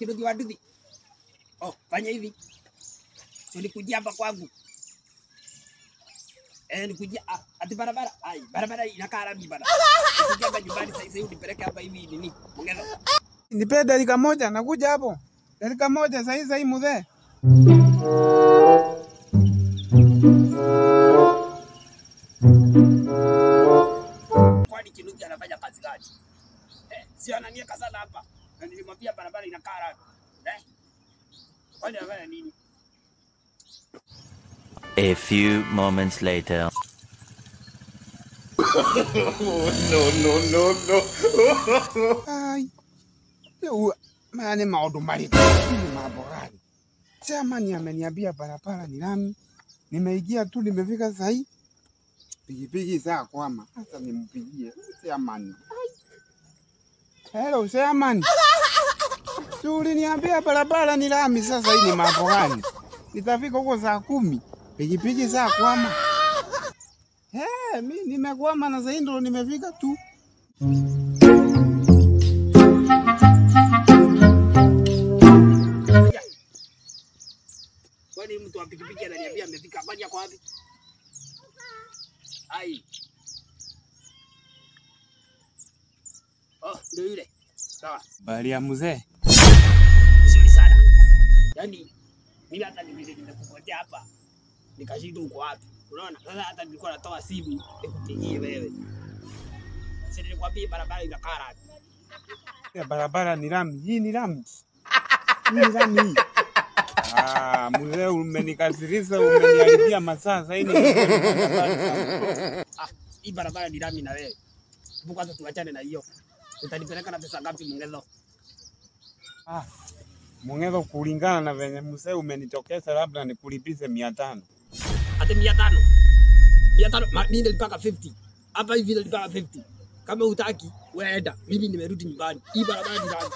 Kinuthi wa Nduthi. Oh, fanya hivi. Si nikujia hapa kwangu. Eh, nikujia ati barabara. Ai, barabara inakaa lami bana. Nikujia hapa nyumbani sasa hivi unipeleke hapa hivi nini? Mungelo. Nipe dakika moja nakuja hapo. Dakika moja sasa hivi mzee. Kwani Kinuthi anafanya kazi gani? Eh, si ananieka sana hapa. Na nilimwambia barabara inakaa lami. Eh? Kwani anafanya nini? A few moments later. No, no, no, no. Ai. Leo maana maundu mariku ni mambo gani? Chairman ameniambia barabara ni lami. Nimeingia tu nimefika sasa hii. Pikipiki saa kwama. Sasa nimpigie chairman. Hello chairman. Si uliniambia barabara ni lami, sasa hii ni mambo gani? Nitafika huko saa 10. Pikipiki saa kwama. Eh, mimi nimekwama na sasa ndo nimefika tu. Kwani mtu wa pikipiki ananiambia amefika, kwani yako wapi? Ai. Oh, ndio yule. Sawa. Bali ya mzee. Nzuri sana. Yaani mimi hata nimekupotea hapa. Nikashindwa uko wapi. Unaona? Sasa hata nilikuwa natoa simu nikupigie wewe. Si nilikwambia barabara inakaa lami. Ya barabara ni lami. Hii ni lami. Hii ni lami hii. Ah, mzee umenikasirisha, umeniharibia masaa sasa hivi. Ah, hii barabara ni lami na wewe. Hebu kwanza tuachane na hiyo. Utanipeleka na pesa ngapi Mungelo? Ah, Mungelo kulingana na venye mzee umenitokeza labda nikulipize 500. Ate 500. 500, mimi nilipaka 50. Hapa hivi nilipaka 50. Kama hutaki, wewe enda. Mimi nimerudi nyumbani. Hii barabara ni lami.